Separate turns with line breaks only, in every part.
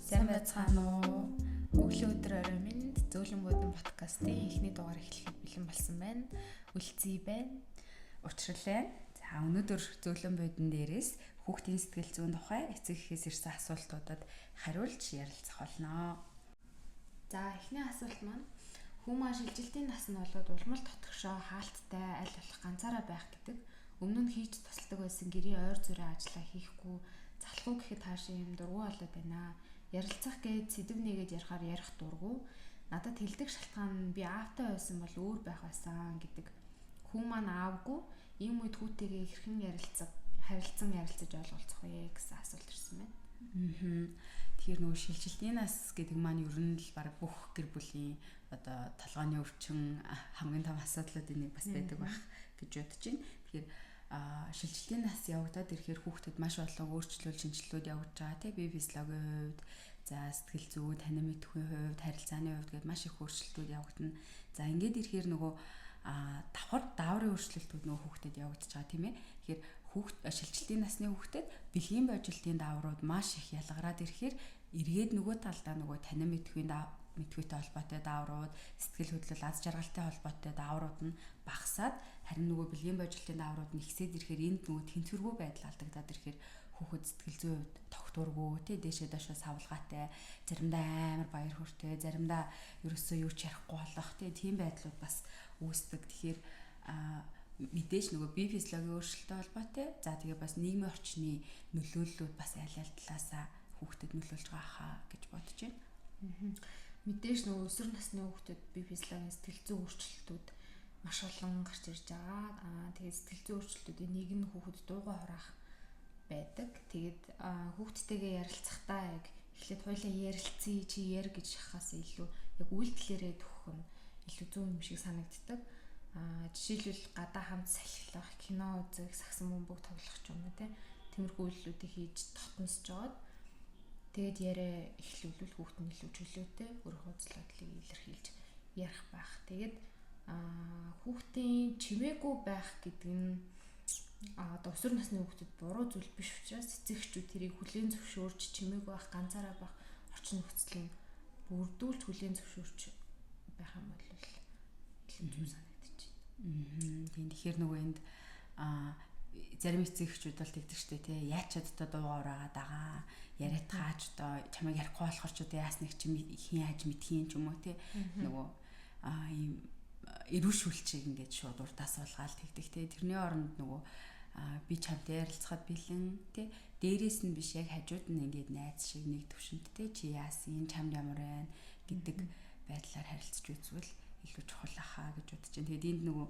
Сайн байцгаана уу? Өглөө өдөр орой минь Зөөлөн буудан подкастын эхний дугаар эхлэхэд бэлэн болсон байна. Үлцээ байна.
Учрал байна. За, өнөөдөр Зөөлөн буудан дээрээс хүүхдийн сэтгэл зүйн тухай эцэг эхээс ирсэн асуултуудад хариулж ярилцах болно.
За, эхний асуулт маань хүн маань шилжилтийн нас нь болоод улмал дотгошоо хаалттай аль болох ганцаараа байх гэдэг. Өмнө нь хийж тусалдаг байсан гэрийн ойр зүйн ажлаа хийхгүй, залхуу гэхэд хаашаа юм дургу болоод байна. Ярилцах гээд сэдв нэгээд ярихаар ярих дургу. Надад хэлдэг шалтгаан нь би аавтай байсан бол өөр байх байсан гэдэг. Хүн маань аавгүй ийм үед хүүтэйгээ хэрхэн ярилцах, харилцан ярилцаж ойлголцох вэ гэсэн асуулт ирсэн байна.
Тэгэхээр нөгөө шилжилтийн нас гэдэг маань ер нь л баг бүх гэр бүлийн одоо толгойн өвчин, хамгийн том асуудлуудын нэг бас байдаг байх гэж бодож байна. Тэгэхээр шилжилтийн нас явагдаад ирэхээр хүүхдэд маш олон өөрчлөлт, шинэчлэлүүд явагдаж байгаа, тийм, бие физиологийн хувьд, за, сэтгэл зүй, танин мэдхүйн хувьд, харилцааны хувьд гээд маш их өөрчлөлтүүд явагдана. За, ингээд ирэхээр нөгөө давхар дааврын өөрчлөлтүүд нөгөө хүүхдэд явагдаж байгаа, тийм ээ. Тэгэхээр хүүхд, шилжилтийн насны хүүхдэд бэлгийн божилтын дааврууд маш их ялгараад ирэхээр эргээд нөгөө талдаа нөгөө танин мэдхүйтэй холбоотой дааврууд, сэтгэл хөдлөл, аз жаргалтай холбоотой дааврууд нь багасаад, харин нөгөө бэлгийн божилтын дааврууд нь ихсээд ирэхээр энд нөгөө тэнцвэргүй байдал алдагдаад ирэхээр хүүхэд сэтгэл зүйн хувьд тогтворгүй, тий, дээшээ доошоо савлгаатай, заримдаа амар баяр хөөртэй, заримдаа ерөөсөө юу ч ярихгүй болох, тий, тийм байдлууд бас үүсдэг. Тэгэхээр мэдээж нөгөө бие физиологийн өөрчлөлттэй холбоотой. За, тэгээ бас нийгмийн орчны нөлөөллүүд бас аль аль талаасаа хүүхдэд нөлөөлж байгаа хаа гэж бодож байна.
Мэдээж нөгөө өсвөр насны хүүхдэд бие физиологийн, сэтгэл зүйн өөрчлөлтүүд маш олон гарч ирж байгаа. Тэгээд сэтгэл зүйн өөрчлөлтүүдийн нэг нь хүүхэд дуугаа хураах байдаг. Тэгээд хүүхдтэйгээ ярилцахдаа яг эхлээд хоёлаа ярилцъя, чи яар гэж шахахаас илүү яг үйлдэлээрээ төгөх нь илүү зөв юм шиг санагддаг. Жишээлбэл, гадаа хамт салхилах, кино үзэх, сагсан бөмбөг тоглох ч юм уу, те. Тиймэрхүү үйлдэлүүдийг хийж дотносож жоод тэгээд яриа эхлүүлвэл хүүхэд нь илүү чөлөөтэй өөрийнхөө үзэл бодлыг илэрхийлж ярих байх. Тэгээд хүүхдийн чимээгүй байх гэдэг нь одоо өсвөр насны хүүхдэд буруу зүйл биш учраас эцэг эхчүүд тэрийг хүлээн зөвшөөрч, чимээгүй байх, ганцаараа байх орчин нөхцөлийг бүрдүүлж, хүлээн зөвшөөрч байх юм бол илүү зөв санагдчих.
Тийм, тэгэхээр нөгөө энд зарим эцэг эхчүүд бол тэгдэг штэ, тий, яаж чаддаа дуугаа ураагаад байгаа, яриад таач одоо чамайг ярихгүй болохоор ч одоо яасных чи хин яаж мэдхийн ч юм уу, тий, нөгөө ийм эрүүшүүлчийг ингээд шууд урдаас суулгаал тэгдэг, тий. Тэрний оронд нөгөө би чамтай ярилцахад бэлэн, тий, дээрээс нь биш, яг хажууд нь ингээд найз шиг нэг төвшөнд, тий, чи яасан, чамд ямар байна гэдэг байдлаар харилцаж үзвэл илүү чухал ахаа гэж бодож байна. Тэгээд энд нөгөө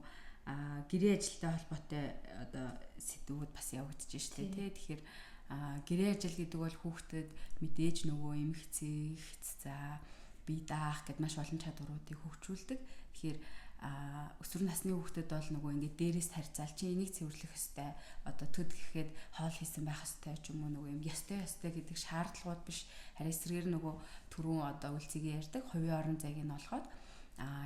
гэрээ ажилтай холбоотой одоо сэдвүүд бас явагдаж штэ, тий. Тэгэхээр гэрээ ажил гэдэг бол хүүхдэд мэдээж нөгөө эмх цэгц, за, бие даах гэд маш олон чадваруудыг хөгжүүлдэг. Тэгэхээр өсвөр насны хүүхдэд бол нөгөө ингээд дээрээс харьцаал, чи энийг цэвэрлэх ёстой, одоо төд гэхэд хоол хийсэн байх ёстой ч юм уу, нөгөө юм ёстой ёстой гэдэг шаардлагууд биш, харин эсрэгээр нөгөө түрүүн одоо үлцгийг ярьдаг хувийн орон зайг нь олгоод,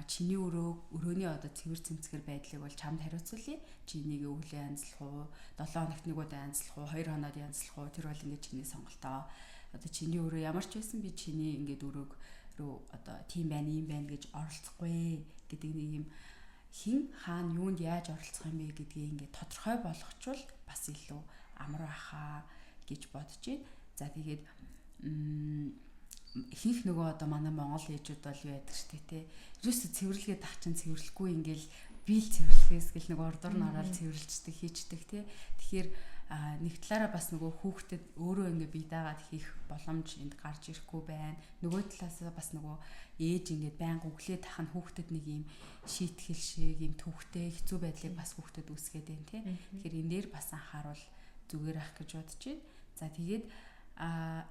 чиний өрөөний одоо цэвэр цэмцгэр байдлыг бол чамд хариуцуулъя. Чи энийг өглөө янзлах уу, 7 хоногт нэг удаа янзлах уу, 2 хоноод янзлах уу, тэр бол ингээд чиний сонголтоо. Одоо чиний өрөө ямар ч байсан би чиний ингээд өрөөг рүү одоо тийм байна, ийм байна гэж оролцохгүй гэдэг нэг юм хин хаана юунд яаж оролцох юм бэ гэдгийг ингээд тодорхой болгочвол бас илүү амар байхаа гэж бодож байна. За, тэгээд ихэнх нөгөө одоо манай Монгол ээжүүд бол юу яадаг штэ, те. Ерөөсө цэвэрлэгээд ах чинь цэвэрлэхгүй, ингээл би л цэвэрлэхээс гэл нэг урдуур нь ороод цэвэрлждэг, хийчдэг, те. Тэгэхээр нэг талаараа бас нөгөө хүүхдэд өөрөө ингээ бие даагаад хийх боломж энд гарч ирэхгүй байна. Нөгөө талаасаа бас нөгөө ээж ингээд байнга өглөө тах нь хүүхдэд нэг юм шийтгэл шиг юм төвхтэй хэцүү байдлыг бас хүүхдэд үүсгээд байна, те. Тэгэхээр энэ дээр бас анхааруул зүгээр ах гэж бодож байна. За, тэгээд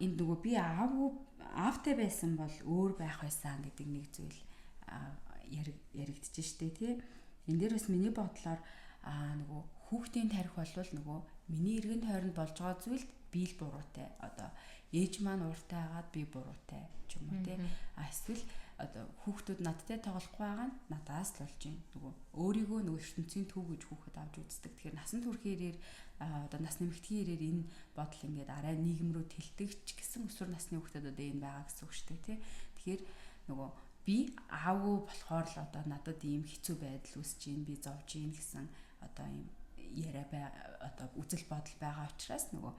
энд нөгөө би аавтай байсан бол өөр байх байсан гэдэг нэг зүйл яригдчихэж штэ, тий. Энэ дээр бас миний бодлоор нөгөө хүүхдийн тарих болвол нөгөө миний эргэн тойронд болж байгаа зүйлд би л буруутай. Одоо ээж маань ууртай хагаад би буруутай ч юм уу, тий. А эсвэл одоо хүүхдүүд надтай тоглохгүй байгаа нь надаас л болж байна. Нөгөө өөрийгөө нөгөө ертөнцийн төв гэж хүүхэд авч үздэг. Тэгэхээр насан туршийн ирээр одоо нас нэмэгдэхийн ирээр энэ бодол ингээд арай нийгэм рүү тэлдэг ч гэсэн өсвөр насны хүүхдүүд одоо энэ байгаа гэсэн үг шүү дээ, тий. Тэгэхээр нөгөө би аавгүй болохоор л одоо надад ийм хэцүү байдал үүсэж байна, би зовж байна гэсэн одоо ийм яриа бай, одоо үзэл бодол байгаа учраас нөгөө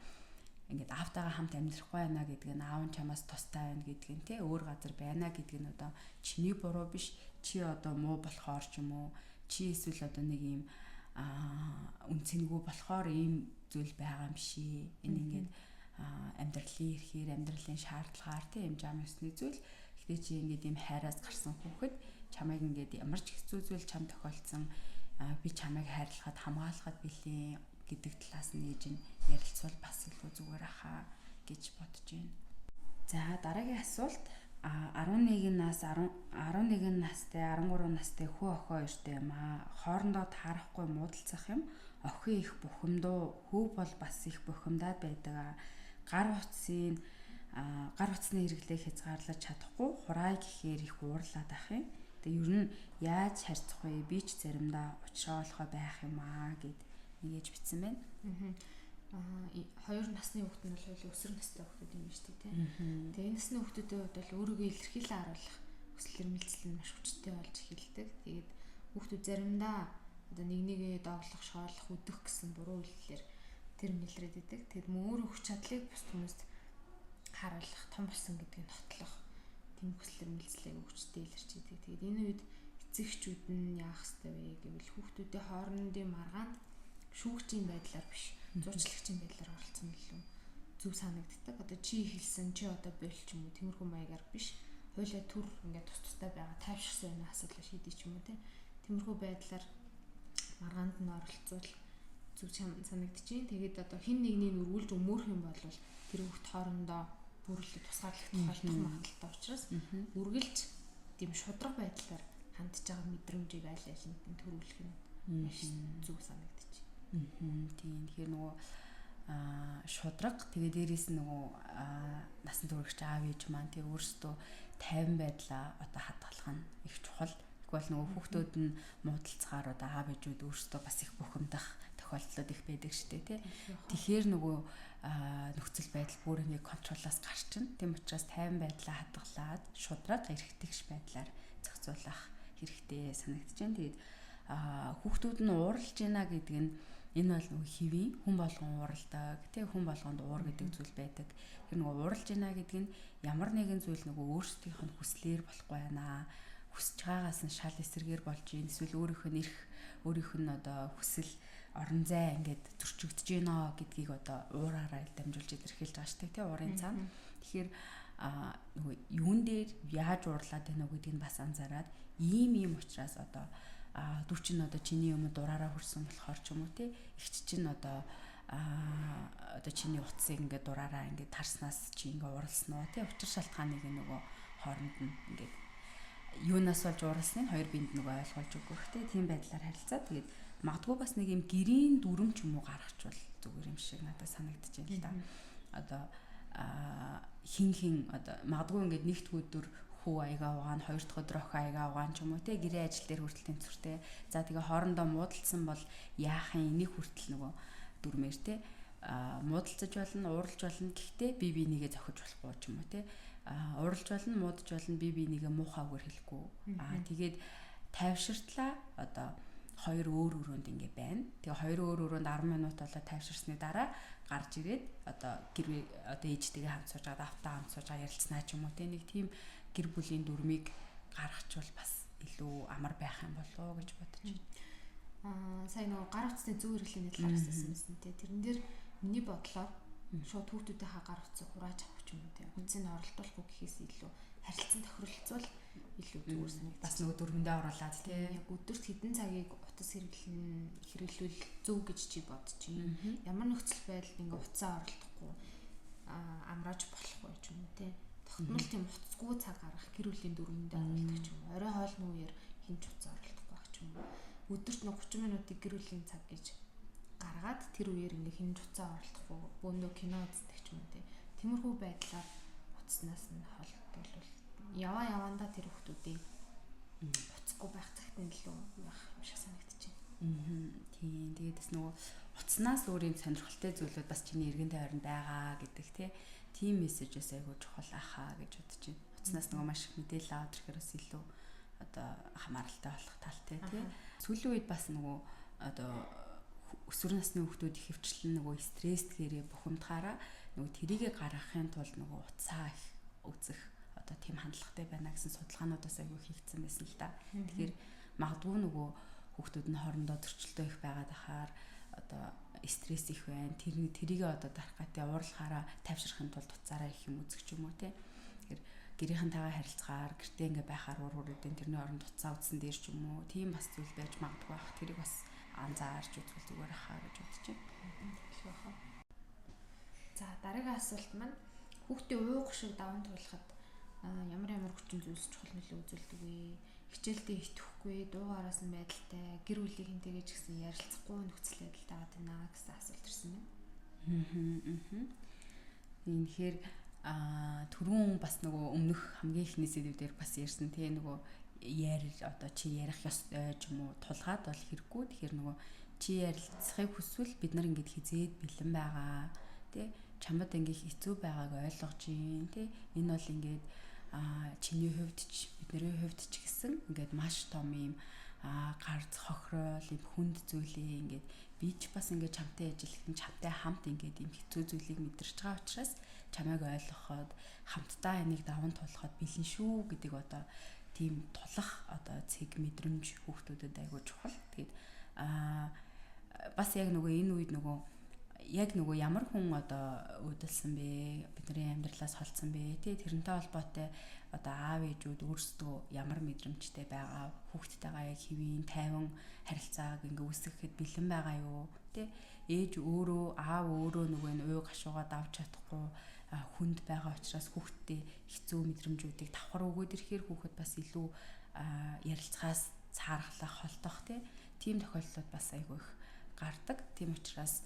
ингээд аавтайгаа хамт амьдрахгүй байна гэдэг нь, аав нь чамаас тустай байна гэдэг нь, тий, өөр газар байна гэдэг нь одоо чиний буруу биш, чи одоо муу болохоор ч юм уу, чи эсвэл одоо нэг ийм үнцэнгүй болохоор ийм зүйл байгаа юм ши. Энэ ингээд амьдралын эрхээр, амьдралын шаардлагаар, тий, юм жам ёсны зүйл. Гэтэ чи ингээд ийм хайраас гарсан хүүхэд, чамайг ингээд ямар ч хэцүү зүйл чам тохиолдсон, би чамайг хайрлахад, хамгаалахад бэлэн гэдэг талаас нь ээж нь ярилцвал бас илүү зүгээр ахаа гэж бодож байна. За, дараагийн асуулт. 11 нас 10 11 настай 13 настай хүү охин хоёртой юм аа. Хоорондоо таарахгүй муудалцах юм. Охин их бухимдуу, хүү бол бас их бухимдаад байдаг аа. Гар утасны хэрэглээг хязгаарлаж чадахгүй, хураая гэхээр их уурлаад ах юм. Тэгээ ер нь яаж харьцах вэ? Би ч заримдаа уучраа болохоо байх юм аа гэд нэгэж бичсэн байна.
Хоёр насны хүүхэд нь бол өсвөр настай хүүхдүүд юм байна шүү дээ, тий. Тэгээ энэ насны хүүхдүүдийн хувьд бол өөрийгөө илэрхийлэн харуулах хүсэл эрмэлзэл нь маш хүчтэй болж эхэлдэг. Тэгээд хүүхдүүд заримдаа одоо нэг нэгээ доглох, шоолох, өдөх гэсэн буруу үйлдэлээр тэр нэлрээд идэг. Тэгээд мөн өөрөө хүч чадлыг бус хүмүүст харуулах, том болсон гэдгийг нотлох тийм хүсэл эрмэлзлийг хүчтэй илэрч идэг. Тэгээд энэ үед эцэгчүүд нь яах ёстой вэ гэвэл хүүхдүүдийн хоорондын маргаанд шүүгчийн байдлаар биш, зуучлагчийн байдлаар оролцсон илүү зөв санагддаг. Одоо чи хэлсэн, чи одоо боль ч юм уу, тиймэрхүү маягаар биш. Хойлоо төр ингээд тус тустай байгаа тайвширсан энэ асуудлаа шийдэж ч юм уу, те. Тиймэрхүү байдлаар маргаанд нь оролцвол зөв санагдчихээн. Тэгээд одоо хин нэгний нүргүүлж өмөөрөх юм бол тэр хүүхд хоорондоо бүрэлдэх тусгаарлах тохиолдох магадлалтай учраас үргэлж тийм шудраг байдлаар хандж байгаа мэдрэмжийг аль алинд нь төрүүлэх нь маш зөв санагдчих.
Тийм. Тэгэхээр нөгөө шудраг, тэгээ дээрээс нь нөгөө насан туршигч аав ээж маань тэг өөрсдөө тайван байдлаа одоо хадгалах нь их чухал. Тэгвэл нөгөө хүүхдүүд нь муудалцахаар одоо аав ээжүүд өөрсдөө бас их бухимдах тохиолдлууд их байдаг шүү дээ, тий. Тэгэхээр нөгөө нөхцөл байдал бүр ингээ контролоос гарчна. Тийм учраас тайван байдлаа хадгалаад шудраг, эрхтгш байдлаар зохицуулах хэрэгтэй санагдаж байна. Тэгээд хүүхдүүд нь ууралж байна гэдэг нь энэ бол нөгөө хэвийн хүн болгон ууралдаг, тий, хүн болгонд уур гэдэг зүйл байдаг. Тэр нөгөө ууралж байна гэдэг нь ямар нэгэн зүйл нөгөө өөрсдийнх нь хүслээр болохгүй байна. Хүсэж байгаагаас нь шал эсрэгээр болж байна. Эсвэл өөрийнх нь эрх, өөрийнх нь одоо хүсэл орон зай ингээд зөрчигдөж байна гэдгийг одоо уураараа дамжуулж илэрхийлж байгаа шүү дээ, тий, уурын цаана. Тэгэхээр нөгөө юун дээр яаж уурлаад байна уу гэдгийг бас анзаараад ийм учраас одоо дүү чинь одоо чиний юм дураараа хүрсэн болохоор ч юм уу, тий, эгч чинь одоо одоо чиний утсыг ингээд дураараа ингээд тарснаас чи ингээд уралсан уу, тий, учир шалтгааныг нөгөө хооронд нь ингээд юунаас болж уралсныг хоёр биед нөгөө ойлгуулж өгөх, тий, тийм байдлаар харилцаа. Тэгээд магадгүй бас нэг юм гэрийн дүрм ч юм уу гаргachвал зүгээр юм шиг надад санагдаж байна л да. Одоо хин хин одоо магадгүй ингээд нэгд өдөр хүү аягаа угаан, хоёр дахь өдөр охин аягаа угаан ч юм уу, те, гэрээ ажил дээр хүртэл тэнцвэртэй. За тэгээ хоорондоо муудалцсан бол яах юм, энийг хүртэл нөгөө дүрмээр, те, муудалцаж болно, ууралж болно. Гэхдээ би бинийгээ зохиж болохгүй ч юм уу, те. Ууралж болно, муудаж болно, би бинийгээ муухай үгээр хэлэхгүй. Тэгээд тайвширтлаа одоо хоёр өөр өрөөнд ингээ байна. Тэгээ хоёр өөр өрөөнд 10 минут болоо тайвширсны дараа гарч ирээд одоо гэр одоо ээжтэйгээ хамт сууж байгаа, автаа хамт сууж байгаа ярилцсанаа ч юм уу, те, нэг тийм гэр бүлийн дүрмийг гаргachвал бас илүү амар байх юм болов уу гэж бодож байна.
Сая нөгөө гар утасны зөв хэрэглээний талаар асуусан байсан те. Тэрэн дээр миний бодлоор шууд хүүхдүүдийнхаа гар утсыг хурааж авах ч юм уу те. Утсыг оролдуулахгүй гэхээс илүү харилцан тохиролцвол илүү зүгээр санагдаж.
Бас нөгөө дүрмэндээ оруулаад те.
Яг өдөрт хэдэн цагийг утас хэрэглүүл зөв гэж чи бодож чинь. Ямар нөхцөл байдалд ингээ утсаа оролдохгүй амрааж болохгүй ч юм уу те. Тогтмол тийм утасгүй цаг гаргах, гэр бүлийн дүрмэндээ оруулах ч юм уу. Орой хоолны үеэр хинч утсаа оролдохгүй байх ч юм уу. Өдөрт нэг 30 минутыг гэр бүлийн цаг гэж гаргаад тэр үеэр ингээ хинч утсаа оролдохгүй, бөөндөө кино үздэг ч юм уу те. Тиймэрхүү байдлаар утаснаас нь холдвол Яваа явандаа тэр хүмүүсийг уцахгүй байх цагт нь илүү байх юм шиг санагдчихэв.
Тийм. Тэгээд бас нөгөө утаснаас өөр юм сонирхолтой зүйлүүд бас чиний эргэн тойронд байгаа гэдэг тийм мессежээс айгүй чухал ахаа гэж бодож байна. Утаснаас нөгөө маш их мэдээлэл аваад ирэхээр бас илүү одоо хамааралтай болох талтай тий. Сүүлийн үед бас нөгөө одоо өсвөр насны хүүхдүүд ихэвчлэн нөгөө стрессгээрээ бухимдахаараа нөгөө тэрийгэ гаргахын тулд нөгөө утсаа их үзэх одоо тийм хандлагатай байна гэсэн судалгаануудаас айгүй хийгдсэн байсан л да. Тэгэхээр магадгүй нөгөө хүүхдүүд нь хоорондоо зөрчилтэй их байгаад ахаар одоо стресс их байна. Тэрийгэ одоо дарах гатэ уурлахаараа тайвширхын тулд утсаараа их юм үзэх ч юм уу тий. Тэгэхээр гэрийнхэнтэйгээ харилцахаар гэртээ ингээ байхаар уур хүрээдэн тэрний оронд утсаа үзсэн дээр ч юм уу тийм бас зүйл байж магадгүй байх. Тэрийг бас анзаарч үзвэл зүгээр ахаа гэж бодож байна.
За, дараагийн асуулт маань хүүхдийн ууг шиг даван туулахад ямар ямар хүчин зүйлс чухал нөлөө үзүүлдэг вэ? Хичээлдээ итгэхгүй, дуугараас нь байдалтай, гэр бүлийн хэнтэйгээ ч гэсэн ярилцахгүй нөхцөл байдалтай байгаа байна гэсэн асуулт ирсэн байна.
Тэгэхээр түрүүн бас нөгөө өмнөх хамгийн эхний сэдвүүдээр бас ярьсан тий, нөгөө яар одоо чи ярих ёстой ч юм уу тулгаад бол хэрэггүй. Тэгэхээр нөгөө чи ярилцахыг хүсвэл бид нар ингээд хизээд бэлэн байгаа тий, чамд ингээд хэцүү байгааг ойлгож гин тий, энэ бол ингээд чиний хувьд ч бидний хувьд ч гэсэн ингээд маш том юм гарц хохирол юм хүнд зүйлээ ингээд би ч бас ингээд чамтай ажиллах юм, чамтай хамт ингээд юм хэцүү зүйлийг мэдэрч байгаа учраас чамайг ойлгоход хамтдаа энийг даван туулахад бэлэн шүү гэдэг одоо тийм тулах одоо цэг мэдрэмж хүүхдүүдэд айгүй чухал. Тэгээд бас яг нөгөө энэ үед нөгөө яг нөгөө ямар хүн одоо үүдэлсэн бэ? Бидний амьдралаас холдсон бэ? Тэ, тэрнтэй холбоотой одоо аав ээжүүд өөрсдөө ямар мэдрэмжтэй байгаа, хүүхдтэйгээ яг хэвийн тайван харилцааг ингээ үүсгэхэд бэлэн байгаа юу? Тэ, ээж өөрөө, аав өөрөө нөгөө энэ уй гашуугаа давж чадахгүй хүнд байгаа учраас хүүхдтэй хэцүү мэдрэмжүүдийг давхар өгөөд ирэхээр хүүхэд бас илүү ярилцахаас цааргалах, холдох тийм тохиолдлууд бас айгүй их гардаг. Тийм учраас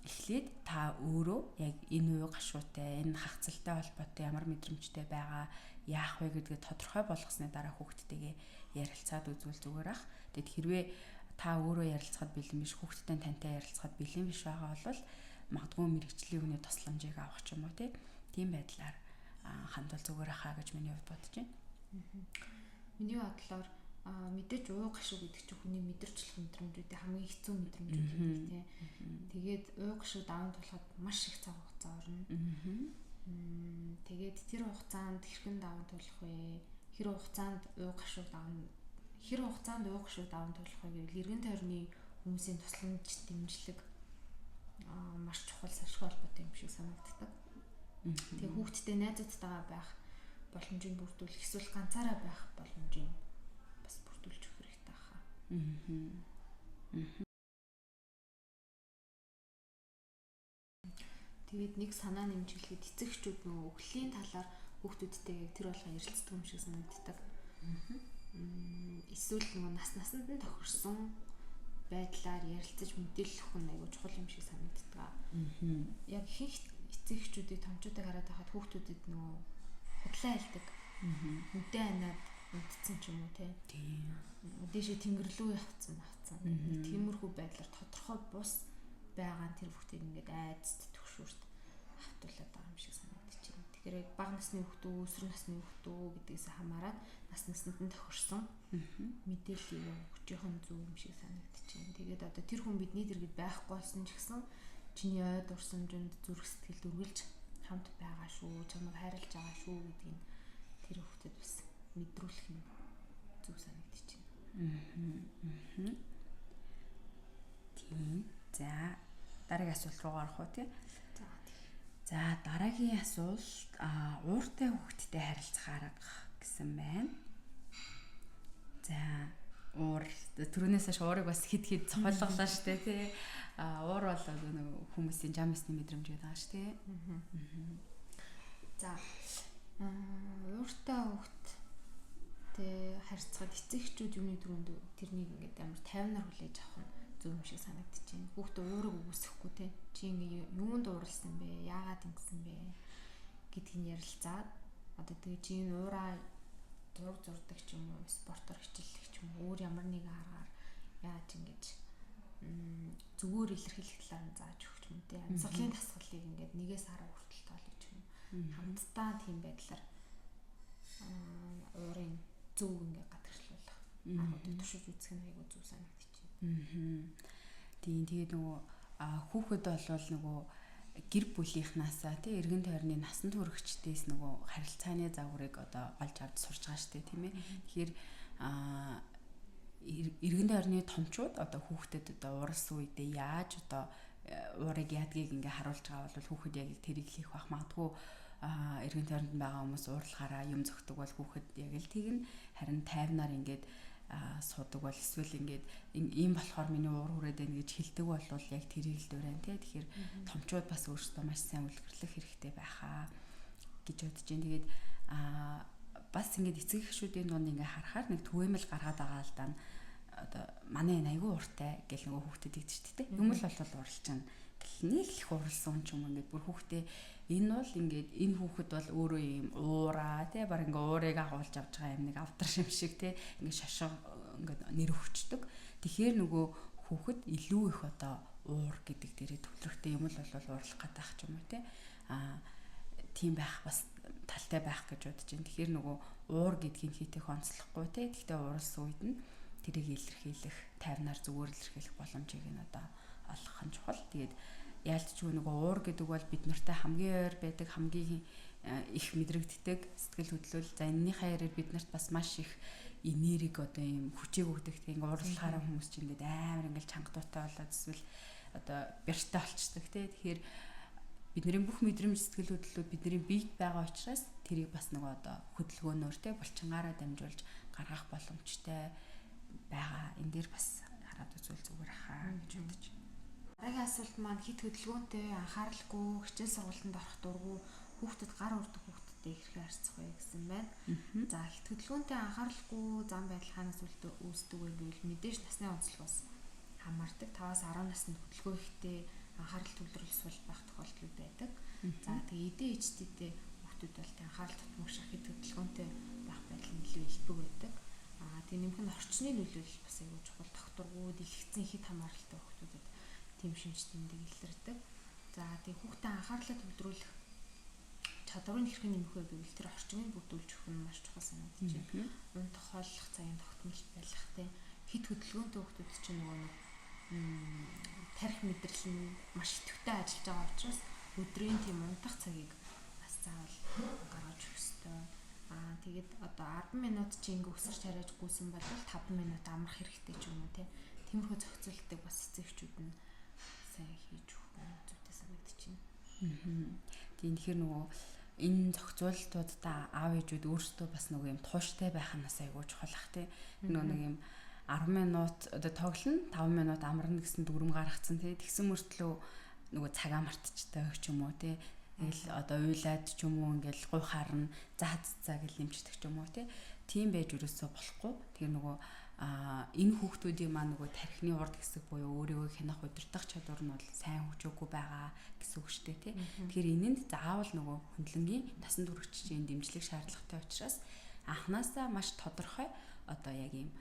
эхлээд та өөрөө яг энэ уй гашуутай, энэ хагцалтай холбоотой ямар мэдрэмжтэй байгаа, яах вэ гэдгээ тодорхой болгосны дараа хүүхдтэйгээ ярилцаад үзвэл зүгээр ах. Тэгэд хэрвээ та өөрөө ярилцахад бэлэн биш, хүүхдтэй тантай ярилцахад бэлэн биш байгаа бол магадгүй мэрэгжлийн хүний тусламжийг авах ч юм уу тийм байдлаар хандвал зүгээр ахаа гэж миний хувьд бодож байна.
Миний бодлоор мэдээж уу гашуу гэдэг чинь хүний мэдэрчлэх мэдрэмжүүдийн хамгийн хэцүү мэдрэмжүүд гэдэг тийм. Тэгээд уу гашуу даван туулахад маш их цаг хугацаа орно. Тэгээд тэр хугацаанд хэрхэн даван туулах вэ? Хэр хугацаанд уу гашуу даван хэр хугацаанд уу гашуу даван туулах вэ гэвэл эргэн тойрны хүмүүсийн тусламж дэмжлэг маш чухал салшгүй холбоотой юм шиг санагддаг. Тэгээ хүүхдтэй найзуудтайгаа байх боломжийг бүрдүүлэх, эсвэл ганцаараа байх боломжийг бас бүрдүүлж өгөх хэрэгтэй хаа. Тэгээд нэг санаа нэмж хэлэхэд эцэг эхчүүд нөгөө өхлийн талаар хүүхдүүдтэйгээ тэр болгон ярилцдаг юм шиг санагддаг. Эсвэл нөгөө нас насанд нь тохирсон байдлаар ярилцаж мэдээлэл өгөх нь айгүй чухал юм шиг санагддаг. Яг ихэнх эцэг эхчүүдийг томчуудыг хараад байхад хүүхдүүдэд нөгөө худлаа хэлдэг. Нүдээ анаад унтцсан ч юм уу те.
Тийм.
Дээшээ тэнгэр лүү явцсан авцсан. Тиймэрхүү байдлаар тодорхой бус байгаа нь тэр хүүхдийг ингээд айдас түгшүүрт автуулаад байгаа юм шиг санагдчихэв. Тэгэхээр яг бага насны хүүхдүү, өсвөр насны хүүхдүү гэдгээс хамаарат нас насанд нь тохирсон мэдээллийг өгч явах нь зөв юм шиг санагдчихэв. Тэгээд одоо тэр хүн бидний дэргэд байхгүй болсон ч гэсэн чиний ой дурсамжинд зүрх сэтгэлд үргэлж хамт байгаа шүү, чамайг хайрлаж байгаа шүү гэдгийг тэр хүүхдэд бас мэдрүүлэх нь зөв санагдчихэв.
Тийм. За, дараагийн асуулт руу орох уу тий? За. За, дараагийн асуулт ууртай хүүхэдтэй харилцах арга гэсэн байна. За, уур түрүүнээс хойш уурыг бас хэд хэд цохиолголоо штэ тий. Уур бол нэг хүмүүсийн жам ёсны мэдрэмж гэдэг байгаа штэ.
За, ууртай хүүхэдтэй харьцахад эцэг эхчүүд юуны түрүүнд тэрнийг ингээд амар тайвнаар хүлээж авах нь зөв юм шиг санагдчихэв. Хүүхдээ уурыг үгүйсэхгүй те. Чи ингээ юунд ууралсан бэ? Яагаад ингэсэн бэ? Гэдгийг ярилцаад Одоо тэгээ чи энэ уураа зураг зурдаг ч юм уу, спортоор хичээллэх ч юм уу, өөр ямар нэгэн аргаар яаж ингэж зүгээр илэрхийлэх талаар нь зааж өгч юм те. Амьсгалын дасгалыг ингээд 1-10 хүртэл тоолъё ч юм. Хамтдаа тийм байдлаар уурын зөв ингээд гадагшлуулах аргуудыг туршиж үзэх нь айгүй зөв санагдчих.
Тийм, тэгээд нөгөө хүүхэд болвол нөгөө гэр бүлийнхнаасаа тий эргэн тойрны насан туршидээс нөгөө харилцааны загварыг одоо олж авч сурч байгаа шүү дээ, тийм ээ. Тэгэхээр эргэн тойрны томчууд одоо хүүхдэд одоо ууралсан үедээ яаж одоо уурыг яадгийг ингээ харуулж байгаа бол хүүхэд яг тэрийг хийх бах магадгүй. Эргэн тойронд байгаа хүмүүс уурлахаараа юм зөгтөг бол хүүхэд яг л тэгнэ. Харин тайвнаар ингээд суудаг бол эсвэл ингээд ийм болохоор миний уур хүрээд байна гэж хэлдэг бол яг тэрийг л дурайн тий. Тэгэхээр томчууд бас өөрсдөө маш сайн үлгэрлэх хэрэгтэй байхаа гэж бодож байна. Тэгээд бас ингээд эцэг эхчүүдийн дунд ингээд харахаар нэг түгээмэл гаргаад байгаа л даа. Одоо манай энэ айгүй ууртай гэл нөгөө хүүхдэд тэгдэг шүү дээ. Юм л болвол ууралж чана. Гэл нэг л их ууралсан ч юм ингээд бүр хүүхдээ энэ бол ингээд энэ хүүхэд бол өөрөө ийм уураа тий баг ингээд уурыг агуулж авч байгаа юм нэг авдар шим шиг тий ингээд шашин ингээд нэр өгчдөг. Тэгэхээр нөгөө хүүхэд илүү их одоо уур гэдэг дээрээ төвлөрөхтэй юм л болвол уурлах гэдэг ч юм уу тий. Тийм байх бас талтай байх гэж бодож байна. Тэгэхээр нөгөө уур гэдгийг хийх онцлохгүй тий. Гэхдээ ууралсан үед нь тэрийг илэрхийлэх, тайвнаар зүгээр илэрхийлэх боломжийг нь одоо олгох нь чухал. Тэгээд яалтчгүй нөгөө уур гэдэг бол бид нартай хамгийн ойр байдаг, хамгийн их мэдрэгддэг сэтгэл хөдлөл. За энэнийхээ яриад бид нарт бас маш их энерги одоо ийм хүчийг өгдөг. Тэг ингээ уурлахаараа хүмүүс чинь ингээд амар ингээл чанга дуутай болоод эсвэл одоо бяртай болчдөг тий. Тэгэхээр бидний бүх мэдрэмж сэтгэл хөдлөлүүд бидний биед байгаа учраас тэрийг бас нөгөө одоо хөдөлгөөнөөр тий булчингаараа дамжуулж гаргах боломжтой байгаа. Энэ дээр бас хараад үзвэл зүгээр хаа гэж бодож байна.
Дараагийн асуулт маань хит хөдөлгөөнтэй, анхааралгүй, хичээл сургалтанд орох дургүй хүүхдэд гар урддаг хүүхдтэй хэрхэн харьцах вэ гэсэн байна. За хит хөдөлгөөнтэй, анхааралгүй зам байдал хаанаас үүсдэг вэ гэвэл мэдээж насны онцлогоос хамаардаг. 5-аас 10 наснд хөдөлгөөн ихтэй, анхаарал төвлөрөл сул байх тохиолдол байдаг. За тэгээ эдээ ичтэйтэй хүүхдүүд бол анхаарал татмагших хит хөдөлгөөнтэй байх байдал нь илүү элбэг байдаг. Тэгээ нэмэх нь орчны нөлөөлөл бас айгүй чухал. Докторгууд, дэлгэцэн хит хамааралтай хүүхдүүдэд тийм шинж тэмдэг илэрдэг. За тэгээ хүүхдээ анхаарлаа төвлөрүүлэх чадварыг хэрхэн нэмэх вэ гэвэл тэр орчныг бүрдүүлж өгөх нь маш чухал санагдаж байна. Унтах, хооллох цагийн тогтмол байх те. Хит хөдөлгөөнтэй хүүхдүүд чинь нөгөө нэг тарих мэдрэл нь маш идэвхтэй ажиллаж байгаа учраас өдрийн тийм унтах цагийг бас заавал гаргаж өгөх ёстой. Тэгээд одоо 10 минут чи ингээ өсөрч хариаж гүйсэн бол 5 минут амрах хэрэгтэй ч юм уу те. Тиймэрхүү зохицуултыг бас эцэгчүүд нь сайн хийж өгөх нь зүйтэй санагдчихэв.
Тийм, тэгэхээр нөгөө энэ зохицуултуудаа аав ээжүүд өөрсдөө бас нөгөө юм тууштай байх нь бас айгүй чухал ах те. Нөгөө нэг юм 10 минут одоо тоглоно, 5 минут амарна гэсэн дүрм гаргацсан те. Тэгсэн мөртлөө нөгөө цагаа мартчихдаг ч юм уу те. Тэгэл одоо уйлаад ч юм уу ингээл гуйхаар нь за за гэл нэмчдэг ч юм уу те. Тийм байж өрөөсөө болохгүй. Тэгэхээр нөгөө энэ хүүхдүүдийн маань нөгөө тархины урд хэсэг буюу өөрийгөө хянах удирдах чадвар нь бол сайн хөгжөөгүй байгаа гэсэн үг шүү дээ тий. Тэгэхээр энэнд заавал нөгөө хөндлөнгийн насан туршидын дэмжлэг шаардлагатай учраас анханасаа маш тодорхой одоо яг ийм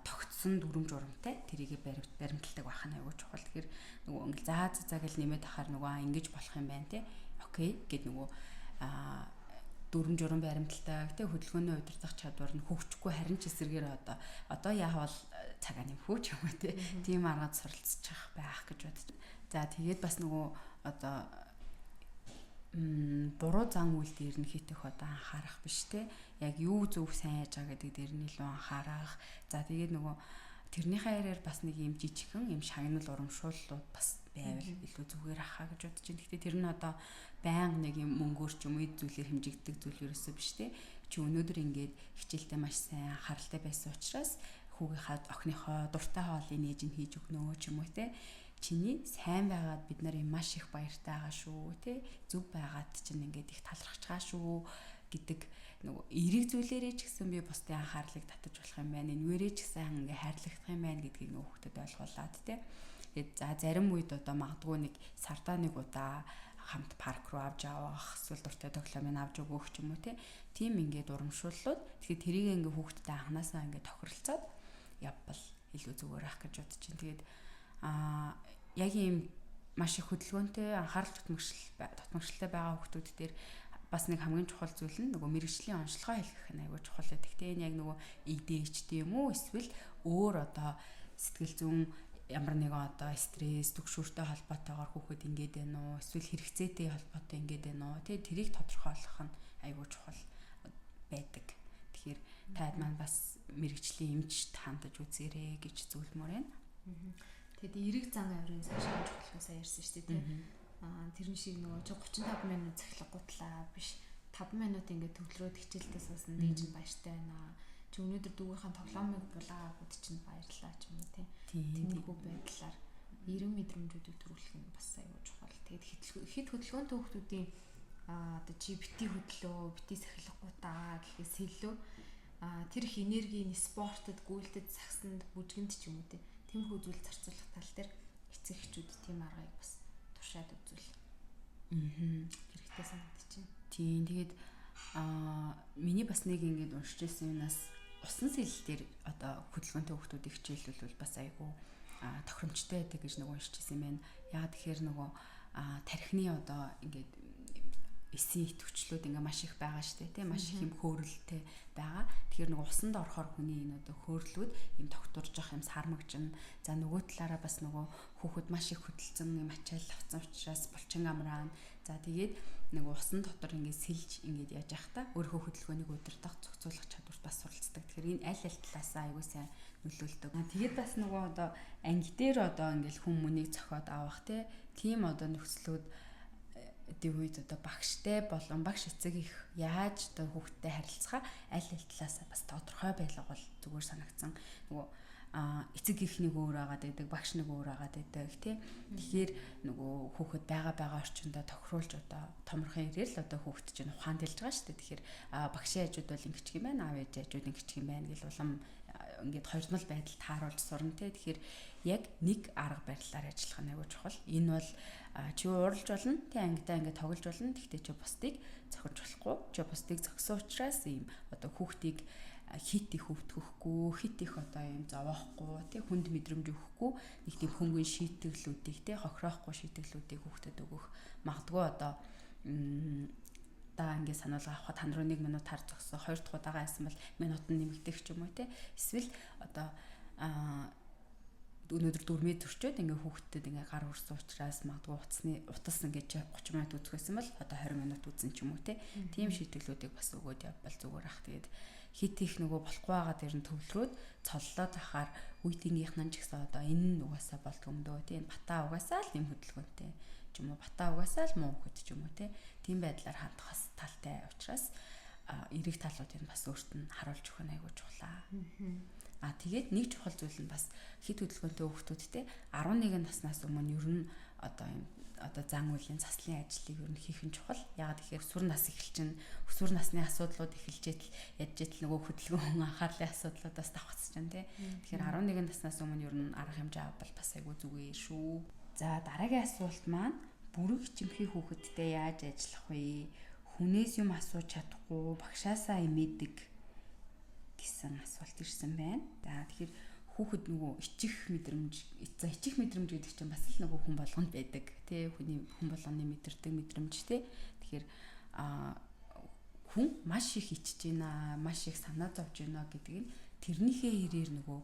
тогтсон дүрм журамтай тэрийг баримталдаг байх нь аягүй чухал. Тэгэхээр нөгөө ингээл заа заа гэл нэмээд ахаар нөгөө ингэж болох юм байна тий. Окей гэд нөгөө дүрм журам баримталдаг тий хөдөлгөөнөө удирдах чадвар нь хөгжихгүй, харин ч эсэргээр одоо яавал цагаа нэмэх үү ч юм уу тий. Тийм аргаад суралцчих байх гэж бодож. За тэгээд бас нөгөө одоо буруу зан үйл дээр нь хитэх одоо анхаарах биш те. Яг юу зөв сайн яаж байгаа гэдэг дээр нь илүү анхаарах. За тэгээд нөгөө тэрнийхээ яриаар бас нэг юм жижигхэн юм шагнал урамшууллууд бас байвал илүү зүгээр ахаа гэж бодож байна. Гэхдээ тэр нь одоо байнга нэг юм мөнгөөр ч юм уу зүйлээр хэмжигддэг зүйл ерөөсөө биш те. Чи өнөөдөр ингээд хичээлдээ маш сайн анхааралтай байсан учраас хүүгийнхаа охиныхоо дуртай хоолыг нээж нь хийж өгнө ч юм уу те. Чиний сайн байгаад бид нар юм маш их баяртай байгаа шүү те. Зөв байгаад чинь ингээд их талархаж байгаа шүү гэдэг нөгөө эерэг зүйлээрээ ч гэсэн би бусдын анхаарлыг татаж болох юм байна. Энвэрээ ч гэсэн ингээ хайрлагдах юм байна гэдгийг нөгөө хүүхдэд ойлгуулад те. Тэгээд за зарим үед одоо магадгүй нэг сардаа нэг удаа хамт парк руу авч явах, эсвэл дуртай тоглоомыг авч өгөх ч юм уу те. Тийм ингээд урамшууллууд тэгэхээр тэрийг ингээд хүүхдтэй анханасаа ингээд тохиролцоод явбал илүү зүгээр ах гэж бодож чинь. Тэгээд яг ийм маш их хөдөлгөөнтэй, анхаарал тутамгшилтай байгаа хүүхдүүд дээр бас нэг хамгийн чухал зүйл нь нөгөө мэрэгжлийн онцлогоо хэлэх нь аягүй чухал байдаг. Тэ энэ яг нөгөө ADHD юм уу эсвэл өөр одоо сэтгэл зүйн ямар нэгэн одоо стресс, түгшүүртэй холбоотойгоор хүүхэд ингээд байна уу? Эсвэл хэрэгцээтэй холбоотой ингээд байна уу? Тэ тэрийг тодорхойлох нь аягүй чухал байдаг. Тэгэхээр таад маань бас мэрэгжлийн эмчт хандаж үзээрэй гэж зөвлөмөр байна.
Тэгэд эрэг зан авирын цаашаа чухлахыг сая ярьсан шүү дээ, тийм. Тэрэн шиг нөгөө чи 35 минут цахилгуутлаа биш 5 минут ингээд төвлөрөөд хичээлдээ суусан дээж нь баяртай байна. Чи өнөөдөр дүүгийнхаа тоглоомыг булаагууд чинь баярлаа ч юм уу, тийм. Тиймэрхүү байдлаар эрен мэдрэмжүүдийг төрүүлэх нь бас аюул чухал. Тэгээд хэд хөдөлгөөнтэй хүмүүсийн одоо чи бити хөдлөө, бити сахилгуудаа гэхээс илүү тэр их энергийг спортод, гүйлтэд, сагсанд, бүжгэнд ч юм уу, тийм. Тиймэрхүү зүйл зарцуулах тал дээр эцэг эхчүүд тийм аргыг бас туршаад үзвэл хэрэгтэй санагдчихэв.
Тийм, тэгээд миний бас нэг ингээд уншиж байсан юунаас усан сэлэл дээр одоо хөдөлгөөнтэй хүүхдүүдийг хичээлүүлвэл бас айгүй тохиромжтой байдаг гэж нэг уншиж байсан юм байна. Яагаад тэгэхээр нөгөө тархины одоо ингээд эсийн идэвхжлүүд ингээ маш их байгаа штэ тий, маш их юм хөөрөлтэй байгаа. Тэгэхээр нөгөө усанд орохоор хүний энэ одоо хөөрөлүүд юм тогтворж явах юм сармагжин. За нөгөө талаараа бас нөгөө хүүхэд маш их хөдөлсөн юм ачаал авсан учраас булчин амраана. За тэгээд нөгөө усан дотор ингээ сэлж ингээд яаж явах та өөрийнхөө хөдөлгөөнийг удирдах, зохицуулах чадварт бас суралцдаг. Тэгэхээр энэ аль аль талаасаа аягүй сайн нөлөөлдөг. Тэгээд бас нөгөө одоо анги дээр одоо ингээл хүн мөнийг цохиод авах тий, тийм одоо нөхцлүүд дэв үед одоо багштай болон багш эцэг их яаж одоо хүүхдтэй харилцах аль аль талаасаа бас тодорхой байлга бол зүгээр санагдсан. Нөгөө эцэг их нэг өөр агаад байдаг, багш нэг өөр агаад байдаг тий. Тэгэхээр нөгөө хүүхэд байгаа орчиндөө тохируулж одоо томорхон ирээл одоо хүүхэд чинь ухаан дэлж байгаа шүү дээ. Тэгэхээр багшийн хажууд бол ингэчих юм байна, аав ээж хажууд ингэчих юм байна гэл улам ингээд хоёрдмол байдал тааруулж сурна тий. Тэгэхээр яг нэг арга барилаар ажиллах нь аягүй чухал. Энэ бол чи ууралж болно, тий, ангидаа ингээд тоглож болно. Гэхдээ чи бусдыг зохиж болохгүй. Чи бусдыг зохисон учраас ийм одоо хүүхдийг хит их өвтгөхгүй, хит их одоо юм зовоохгүй, тий, хүнд мэдрэмж өгөхгүй нэг тийм хөнгөн шийтгэлүүдийг тий, хохироохгүй шийтгэлүүдийг хүүхдэд өгөх магадгүй одоо да ингээд сануулга авахад хан руу 1 минут хар зогсоо, 2 дахь удаага айсан бол минут нь нэмэгдэх ч юм уу тий. Эсвэл одоо өнөөдөр дөрмөө төрчөөд ингээ хүүхдэд ингээ гар хүрсэн учраас магадгүй утасны утас ингээ 30 минут үзэх байсан бол одоо 20 минут үзэн ч юм уу те. Тийм шийтгэлүүдийг бас өгөөд явбал зүгээр ах. Тэгээд хит их нөгөө болохгүй байгаа дээр нь төвлөрөөд цоллоод ахаар үеийнхийнх нь ч гэсэн одоо энэ нь угаасаа болдго юм дөө те. Энэ бата угаасаа л юм хөдөлгөөнтэй ч юм уу, бата угаасаа л муу хөхөд ч юм уу те. Тийм байдлаар хандах бас талтай учраас эрэг талуудыг бас өөрт нь харуулж өгөх нь айгүй чухлаа. Тэгээд нэг чухал зүйл нь бас хит хөдөлгөөнтэй хүүхдүүдтэй 11 наснаас өмнө ер нь одоо юм одоо зан үйлийн заслын ажлыг ер нь хийх нь чухал. Яагаад гэхээр өсвөр нас эхэлчин, өсвөр насны асуудлууд эхэлжээтэл ядж итл нөгөө хөдөлгөөн анхаарлын асуудлуудаас давхцаж чинь тий. Тэгэхээр 11 наснаас өмнө ер нь арга хэмжээ авбал бас айгүй зүгээр шүү. За дараагийн асуулт маань бүрэг чимхий хүүхэдтэй яаж ажиллах вэ? Хүнээс юм асууж чадахгүй, багшаасаа имээдэг гэсэн асуулт ирсэн байна. За тэгэхээр хүүхэд нөгөө ичих мэдрэмж, за ичих мэдрэмж гэдэг чинь бас л нөгөө хүн болгонд байдаг тий, хүний хүн болгоны мэдэрдэг мэдрэмж тий. Тэгэхээр хүн маш их ичж байна, маш их санаа зовж байна гэдэг нь тэрнийхээ хэрээр нөгөө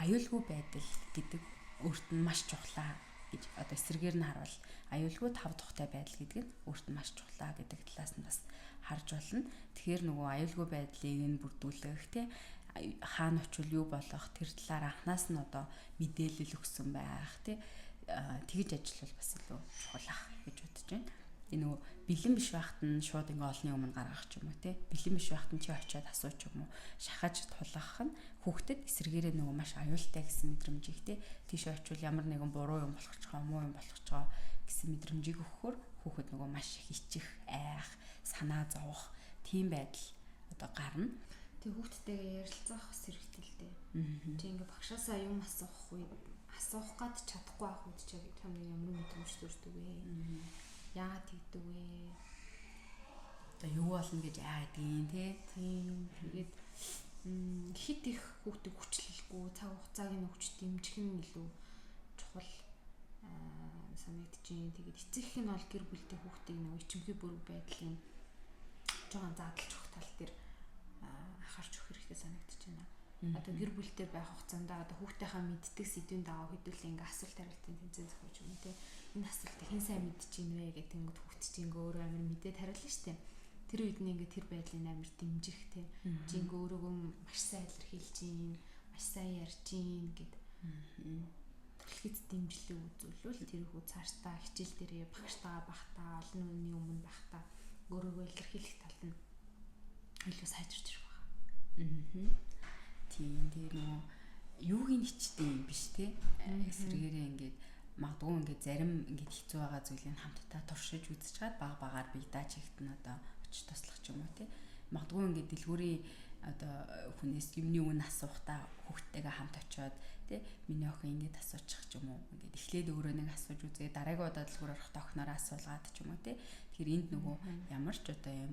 аюулгүй байдал гэдэг өөрт нь маш чухлаа гэж одоо эсрэгээр нь харуул аюулгүй тав тухтай байдал гэдэг нь өөрт нь маш чухлаа гэдэг талаас нь бас харж болно. Тэгэхээр нөгөө аюулгүй байдлыг нь бүрдүүлэх тий, хаана очивол юу болох тэр талаар анханаас нь одоо мэдээлэл өгсөн байх тий, тэгж ажиллавал бас илүү чухал ах гэж бодож байна. Энэ нөгөө бэлэн биш байхад нь шууд ингээ олонний өмнө гаргах ч юм уу тий, бэлэн биш байхад нь чи очиод асууч юм уу, шахаж тулгах нь хүүхдэд эсрэгээрээ нөгөө маш аюултай гэсэн мэдрэмжийг тий, тийшээ очивол ямар нэгэн буруу юм болох ч гоо, муу юм болох ч гоо гэсэн мэдрэмжийг өгөхөөр хүүхэд нөгөө маш их ичих, айх, санаа зовох тийм байдал одоо гарна.
Тэг хүүхдтэйгээ ярилцах бас хэрэгтэй л дээ. Чи ингээ багшаасаа юм асуух үед асуух гад чадахгүй ах үед чи чамд ямар мэдрэмж төрдөг вэ? Яагаад тэгдэг вэ?
Одоо юу болно гэж айдгийн тий.
Тийм. Тэгээд хит их хүүхдийг хүчлэлгүй цаг хугацааг нь өгч дэмжих нь илүү чухал санагдчихээн. Тэгээд эцэг их нь бол гэр бүлтэй хүүхдийг нөгөө ичимхий бүрэг байдлын жоохон задлж өгөх тал дээр анхаарч өгөх хэрэгтэй санагдчихэв байна. Одоо гэр бүлтэй байх хугацаанд одоо хүүхдийнхаа мэддэг сэдвийн дагуу хэдүүлээ ингээ асуулт хариултын тэмцээн зохиож өгнө те. Энэ асуултыг хэн сайн мэдэж ийн вэ гэх тэнгүүд хүүхд чинь ингээ өөрөө амар мэдээд хариулна штэ. Тэр үед нь ингээ тэр байдлыг амар дэмжих те. Чи ингээ өөрөөгөө маш сайн илэрхийлж ийн, маш сайн ярьж ийн гэд. Түлхэц дэмжлэг үзүүлвэл тэр хүү цаашдаа хичээл дээрээ багштайгаа бахтаа олон хүний өмнө байхдаа өөрөөгөө илэрхийлэх тал нь илүү сайжирч ирэх байна.
Тийм. Тэгээ нөгөө юуг нь хичдэг юм биш те. Эсрэгээрээ ингээд магадгүй ингээд зарим ингээд хэцүү байгаа зүйлийг хамтдаа туршиж үзэж чад баг багаар бие дааж ихт нь одоо очиж туслах ч юм уу те. Магадгүй ингээд дэлгүүрийн одоо хүнээс юмны үн асуухтаа хүүхдтэйгээ хамт очиод те миний охин ингээд асуучих ч юм уу ингээд эхлээд өөрөө нэг асууж үзээ дараагийн удаа дэлгүүр орохдоо охиноороо асуулгаад ч юм уу те. Тэгэхээр энд нөгөө ямар ч одоо юм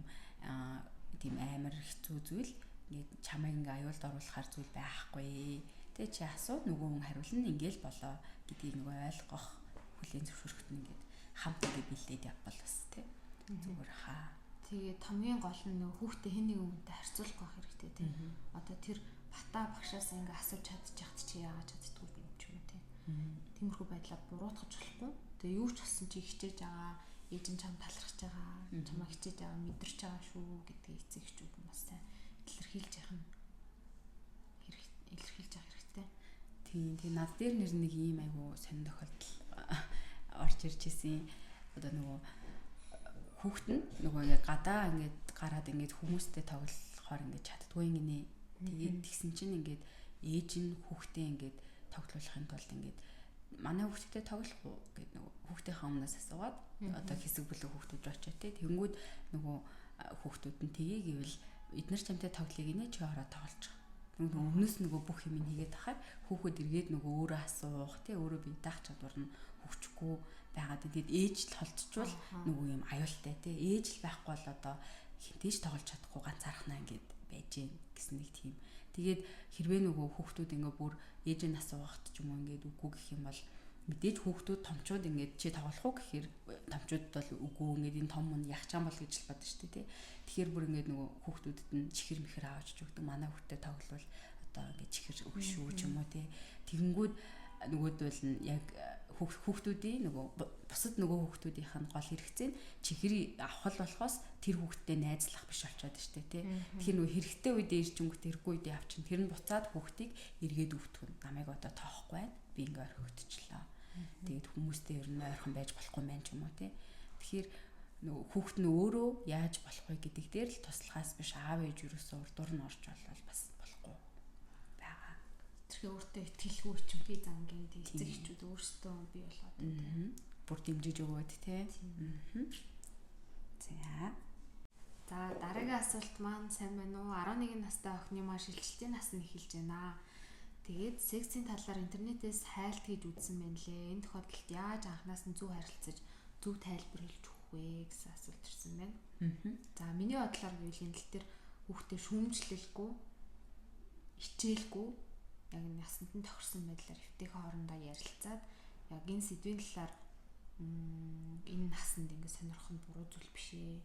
тийм амар хэцүү зүйл ингээд чамайг ингээ аюулд оруулахар зүйл байхгүй. Тэ чи асуу нөгөө хүн хариулна ингээл болоо гэдгийг нөгөө ойлгох хүлээн зөвшөөрөхт нь ингээд хамт ингээ бэлдээд явбал бас тэ зүгээр хаа.
Тэгээд хамгийн гол нь нөгөө хүүхдээ хэн нэгэн хүнтэй харьцуулах байх хэрэгтэй тэ. Одоо тэр бата багшаас ингээ асууж чадчих чи яагаад чаддгүй юм ч юм уу тэ. Тиймэрхүү байдлаар буруутгах болохгүй. Тэгээ юу ч болсон чи хичээж байгаа, ээж нь чам талархаж байгаа, чамаа хичээж байгаа, мэдэрч байгаа шүү гэдгийг эцэг эхчүүд нь бас сайн илэрхийлж явах нь илэрхийлж явах хэрэгтэй.
Тийм. Тэгээ над дээр нэр нэг ийм айгу сонин тохиолдол орж ирж исэн. Одоо нөгөө хүүхэд нь нөгөө ингээ гадаа ингээд гараад ингээд хүмүүстэй тоглохоор ингээд чаддгүй ингэнэ. Тэгээд тэгсэн чинь ингээд ээж нь хүүхдээ ингээд тоглуулахын тулд ингээд манай хүүхдтэй тоглох уу гэд нөгөө хүүхдийнхээ өмнөөс асуугаад одоо хэсэг бүлэг хүүхдүүд рүү очиод те. Тэнгүүд нөгөө хүүхдүүд нь тгий гэвэл эднэр чамтай тоглоё гинэ чи ороо тоглож. Нөгөө өмнөөс нөгөө бүх юм хийгээд тахаар хүүхэд эргээд нөгөө өөрөө асуух тий өөрөө бие даах чадвар нь хөгжихгүй байгаад. Тэгээд ээж л холдчвал нөгөө юм аюултай тий ээж л байхгүй бол одоо хинтээж тоглож чадахгүй ганцаархнаа ингээд байж гэн гэсэн нэг тийм. Тэгээд хэрвээ нөгөө хүүхдүүд ингээ бүр ээж нь асуугахт ч юм уу ингээд үгүй гэх юм бол мэдээж хүүхдүүд томчууд ингээд чи тоглох уу гэхээр томчуудад бол үгүй ингээд энэ том мөн яах чам бол гэж л бодно шүү дээ тий. Тэгэхээр бүр ингээд нөгөө хүүхдүүдэд нь чихэр мэхэр авчиж өгдөг. Манай хүүхдэд тоглол одоо ингээд чихэр өгш шүү ч юм уу тий. Тэгэнгүүт нөгөөдөл нь яг хүүхдүүдийн нөгөө бусад нөгөө хүүхдүүдийнх нь гол хэрэгцээ нь чихэр авах л болохоос тэр хүүхдтэй найзлах биш болчиход штэ тий. Тэгэхээр нөгөө хэрэгтэй үедээ ирчэнгүүт хэрэггүй үедээ авчин. Тэр нь буцаад хүүхдийг эргээд өвтгөн. Намайг одоо тоохгүй байна. Би ингээ орхигдчихлоо. Тэгээд хүмүүстэй ер нь ойрхон байж болохгүй мэн ч юм уу тий. Тэгэхээр нөгөө хүүхд нь өөрөө яаж болох вэ гэдэг дээр л туслахаас биш аав ээж юусоо урдуур нь орж болвол бас болохгүй байгаа.
Тэгэхээр өөртөө итгэлгүй ичимхий зангийн эцэг эхчүүд өөрсдөө бий болгоод
тий. Бүр дэмжиж өгөөд тий. За.
За дараагийн асуулт маань сайн байна уу? 11 настай охины маань шилжилтийн нас нь эхэлж байна. Тэгээд сексийн талаар интернетээс хайлт хийж үзсэн байна лээ. Энэ тохиолдолд яаж анханаас нь зөв харилцаж, зөв тайлбар хэлж өгөх вэ гэсэн асуулт ирсэн байна. За миний бодлоор гэвэл энэ тал дээр хүүхдээ шүүмжлэлгүй, хичээлгүй яг насанд нь тохирсон байдлаар эвтэйхэн хоорондоо ярилцаад яг энэ сэдвийн талаар энэ насанд ингээд сонирхох нь буруу зүйл биш ээ.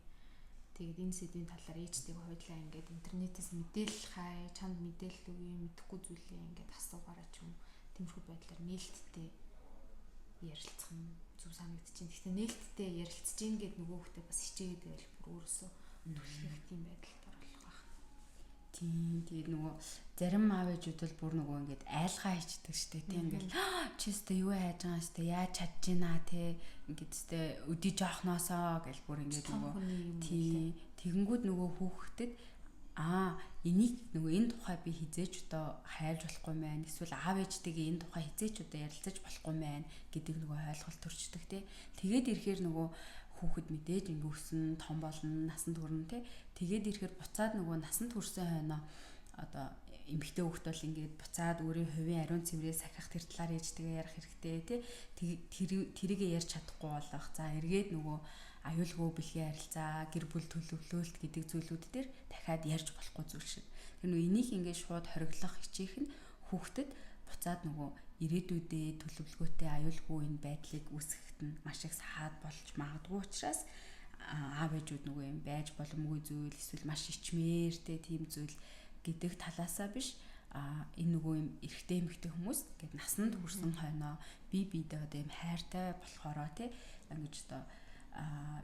Тэгээд энэ сэдвийн талаар ээжтэйг хоёулаа ингээд интернетээс мэдээлэл хай, чамд мэдээлэл өгье, мэдэхгүй зүйлээ ингээд асуугаарай ч юм. Тиймэрхүү байдлаар нээлттэй ярилцах нь зөв санагдчихээн. Гэхдээ нээлттэй ярилцж гин гэд нөгөө хүүхдээ бас хичээгээд байвал бүр өөрөөсөө түлхэх тийм байдалд оруулах байх.
Тийм. Тэгээд нөгөө зарим аав ээжүүд бол бүр нөгөө ингээд айлгаа хийчдэг штэ тийм ингээд чи өстө юу хайж байгаа өстө яаж чадж гинэ те ингээд өстө өдий жоохноосоо гэл бүр ингээд нөгөө тийм тэгэнгүүт нөгөө хүүхдэд энийг нөгөө энэ тухай би хизээч одоо хайлж болохгүй мэн эсвэл аав ээжтэйгээ энэ тухай хизээч одоо ярилцаж болохгүй мэн гэдэг нөгөө ойлголт төрчдөг те. Тэгээд ирэхээр нөгөө хүүхэд мэдээж ингээ өсөн том болно, насанд хүрнэ те. Тэгээд ирэхээр буцаад нөгөө насанд хүрсэн хойноо одоо эмэгтэй хүүхэд бол ингээд буцаад өөрийн хувийн ариун цэврээ сахих тэр талаар ээжтэйгээ ярих хэрэгтэй те. Тэрийгээ ярьж чадахгүй болох. За эргээд нөгөө аюулгүй бэлгийн харилцаа, гэр бүл төлөвлөлт гэдэг зүйлүүд дээр дахиад ярьж болохгүй зүйл шиг. Тэр нөгөө энийг ингээд шууд хориглох хичээх нь хүүхдэд буцаад нөгөө ирээдүйдээ төлөвлөгөөтэй аюулгүй энэ байдлыг үүсгэхэд нь маш их саад болж магадгүй учраас аав ээжүүд нөгөө юм байж боломгүй зүйл эсвэл маш ичмээртэй тийм зүйл гэдэг талаасаа биш, энэ нөгөө юм эрэгтэй эмэгтэй хүмүүс ингээд насанд хүрсэн хойноо бие биедээ одоо юм хайртай болохоро тий ингэж одоо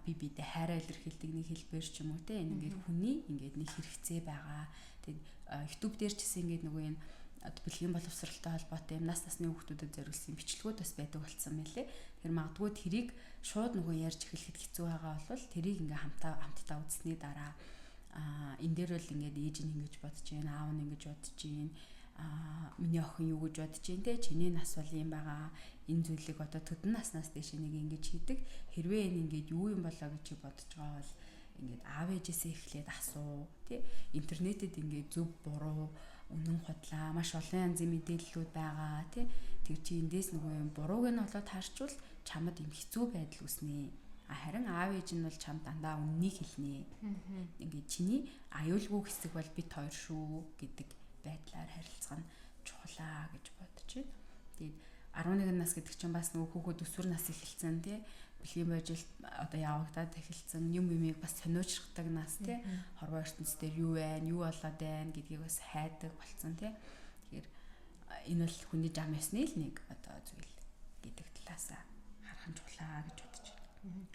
бие биедээ хайраа илэрхийлдэг нэг хэлбэр ч юм уу тий энэ ингээд хүний ингээд нэг хэрэгцээ байгаа. Тэгээд YouTube дээр ч гэсэн ингээд нөгөө юм одоо бэлгийн боловсралтай холбоотой юм нас насны хүүхдүүдэд зориулсан бичлэгүүд бас байдаг болсон мэлээ. Тэгэхээр магадгүй тэрийг шууд нөгөө ярьж эхлэхэд хэцүү байгаа бол тэрийг ингээ хамтдаа үзсний дараа энэ дээр бол ингээд ээж нь ингэж бодож байна, аав нь ингэж бодож байна, миний охин юу гэж бодож байна те, чиний нас бол юм байгаа, энэ зүйлийг одоо төдөн наснаас дээш нэг ингэж хийдэг, хэрвээ энэ ингээд юу юм болоо гэж чи бодож байгаа бол ингээд аав ээжээсээ эхлээд асуу тий, интернетэд ингээд зөв буруу үнэн худлаа маш олон янзын мэдээллүүд байгаа тий, тэр чи эндээс нөгөө юм бурууг нь олоод харчвал чамд юм хэцүү байдал үүснэ. Харин аав ээж нь бол чамд дандаа үннийг хэлнэ. Ингээд чиний аюулгүй хэсэг бол бит хоёр шүү гэдэг байдлаар харилцах нь чухлаа гэж бодож байна. Тэгээд 11 нас гэдэг чинь бас нөгөө хүүхэд өсвөр нас эхэлсэн тий, бэлгийн божилт одоо явагдаад эхэлсэн, юм юмыг бас сониучрахдаг нас тий, хорвоо ертөнц дээр юу байна, юу болоод байна гэдгийг бас хайдаг болсон тий. Тэгэхээр энэ бол хүний зам ёсны л нэг одоо зүйл гэдэг талаас харах нь чухлаа гэж бодож байна.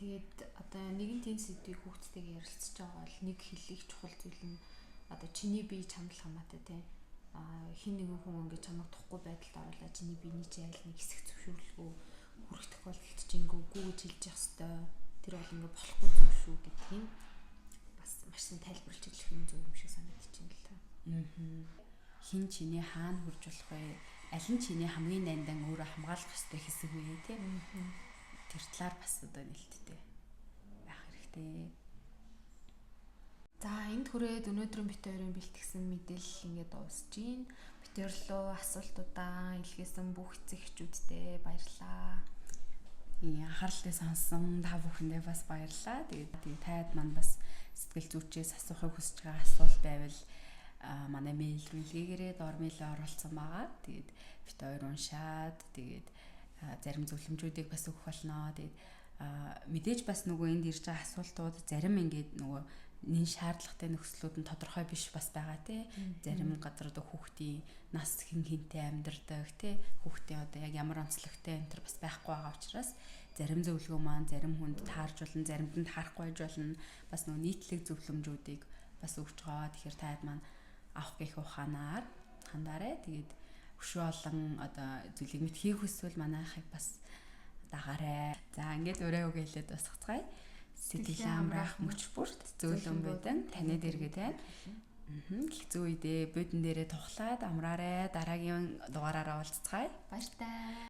Тэгээд одоо нэгэн тийм сэдвийг хүүхдтэйгээ ярилцж байгаа бол нэг хэлэх чухал зүйл нь одоо чиний бие чамд л хамаатай тий. Хин нэгэн хүн ингээд чамайг тухгүй байдалд оруулаад чиний биений чи айл нэг хэсэг зөвшөөрлгүй хүрэх тохиолдолд чи ингээ үгүй гэж хэлж явах хэвээр. Тэр бол ингээ болохгүй зүйл шүү гэдгийг бас маш сайн тайлбарлаж хэлэх юм зөв юм шиг санагдаж байна л та.
Хин чиний хаана хурж болох вэ? Аль нь чиний хамгийн нандан өөрөө хамгаалах ёстой хэсэг вэ тий? Тэр талаар бас одоо нээлттэй байх хэрэгтэй.
За энд хүрээд өнөөдрийн бит хоёрын бэлтгэсэн мэдээлэл ингээд дуусж байна. Бит хоёр руу асуултуудаа илгээсэн бүх эцэг эхчүүдтэй баярлалаа.
Анхааралтай сонссон та бүхэндээ бас баярлалаа. Тэгээд таад маань бас сэтгэл зүйчээс асуухыг хүсэж байгаа асуулт байвал манай мэйл рүү илгээгээрэй. Доор мэйлээ оруулсан байгаа. Тэгээд бит хоёр уншаад тэгээд зарим зөвлөмжүүдийг бас өгөх болно. Тэгээд мэдээж бас нөгөө энд ирж байгаа асуултууд зарим ингээд нөгөө нэн шаардлагатай нөхцлүүд нь тодорхой биш бас байгаа тий. Зарим газар одоо хүүхдийн нас хэн хэнтэй амьдардаг тий. Хүүхдийн одоо яг ямар онцлогтой энэ төр бас байхгүй байгаа учраас зарим зөвлөгөө маань зарим хүнд таарч болно, заримд нь таарахгүй байж болно. Бас нөгөө нийтлэг зөвлөмжүүдийг бас өгч байгаа. Тэгэхээр таад маань авах гэх ухаанаар хандаарай. Тэгээд өшөө олон одоо зүйлийг мэдхийг хүсвэл манайхыг бас дагаарай. За ингээд өрөө үг хэлээд босгоцгаая. Сэтгэл амраах мөч бүрт зөөлөн буйдан таны дэргэд байна. Хэцүү үедээ буудан дээрээ тухлаад амраарай. Дараагийн дугаараараа уулзцгаая.
Баяртай.